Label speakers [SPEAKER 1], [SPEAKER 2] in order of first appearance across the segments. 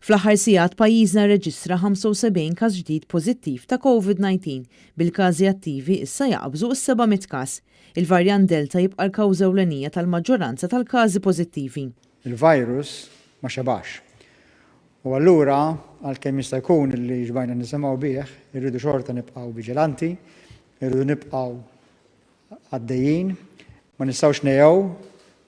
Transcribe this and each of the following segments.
[SPEAKER 1] Fl-aħħar sigħat pajjiżna rreġistra 75 każ ġdid pożittiv ta' Covid-19, bil-każi attivi issa jaqbżu s-700 każ. Il-varjant Delta jibqa' l-kawża ewlenija tal-maġġoranza tal-każi pożittivi.
[SPEAKER 2] Il-virus ma xebax. U allura, għalkemm jista' jkun li xbajna nisimgħu bih, irridu xorta nibqgħu viġilanti, irridu nibqgħu għaddejjin, ma nistgħux negħjew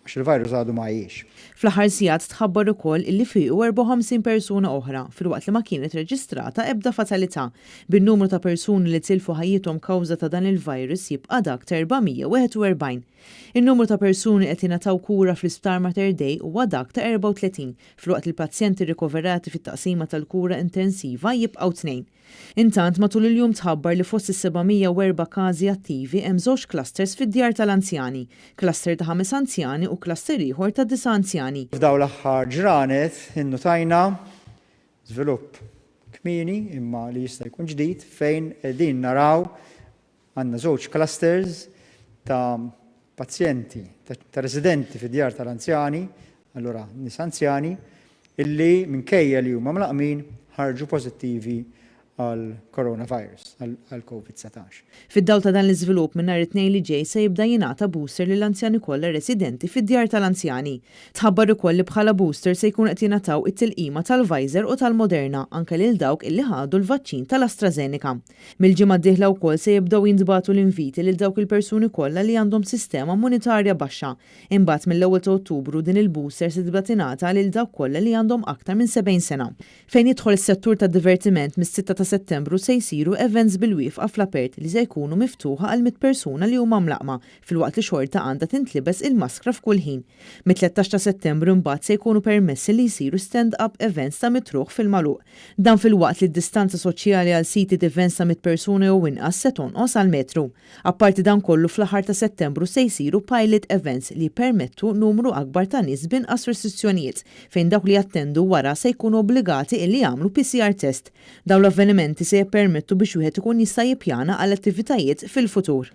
[SPEAKER 2] għax il-virus għadu ma għejiex.
[SPEAKER 1] Fl-aħħar sigħat tħabbar ukoll illi fiequ 54 persuna oħra filwaqt li ma kienet reġistrata ebda fatalità, bin-numru ta' persuni li tilfu ħajjithom kawża ta' dan il-virus jibqa' dak ta' 441. In-numru ta' persuni qed jingħataw kura fl-Isptar Mater Dei huwa dak ta' 34 filwaqt li l-pazjenti rikoverati fit-taqsima tal-kura intensiva jibqgħu tnejn. Intant, matul il-jum tħabbar li fost is-704 każi attivi hemm żewġ clusters fid-djar tal-anzjani, cluster ta' ħames anzjani u cluster ieħor ta' disa' anzjani.
[SPEAKER 2] F'dawn l-aħħar ġranet innutajna żvilupp kmieni imma li jista' jkun ġdid fejn qegħdin naraw għandna żewġ clusters ta' pazjenti, ta' residenti fid-djar tal-anzjani, allura nies anzjani, illi minkejja li huma mlaqqmin ħarġu pożittivi għall-coronavirus, għall-Covid-19.
[SPEAKER 1] Fid-dawl ta' dan l-iżvilupp, minn nhar it-Tnejn li ġej se jibda jingħata booster lill-anzjani kollha residenti fid-djar tal-anzjani. Tħabbar ukoll li bħala booster se jkunu qed jingħataw it-tilqima tal-Pfizer u tal-Moderna anke lil dawk illi ħadu l-vaċċin tal-AstraZeneca. Mill-ġimgħa d-dieħla wkoll se jibdew jintbagħtu l-inviti lil dawk il-persuni kollha li għandhom sistema immunitarja baxxa. Imbagħad mill-ewwel ta' Ottubru din il-booster se tibda tingħata lil dawk kollha li għandhom aktar minn 70 sena. Fejn jidħol is-settur tad-divertiment mis-sitta ta' Settembru se jsiru events bil-wieqfa fl-apert li se jkunu miftuħa għal 100 persuna li huma mlaqqma filwaqt li xorta għandha tintlibes il-maskra f'kull ħin. Mit-13 ta' Settembru imbagħad se jkunu permessi li jsiru stand-up events ta' mitruħ fil-magħluq. Dan filwaqt li d-distanza soċjali għal seated events ta' 100 persuna jew inqas se tonqos għal metru. Apparti dan kollu fl-aħħar ta' Settembru se jsiru pilot events li jippermettu numru akbar ta' nies b'inqas restrizzjonijiet fejn dawk li jattendu wara se jkunu obbligati illi jagħmlu PCR test. Dawn l-avvenimenti se jippermettu biex wieħed ikun jista' jippjana għal attivitajiet fil-futur.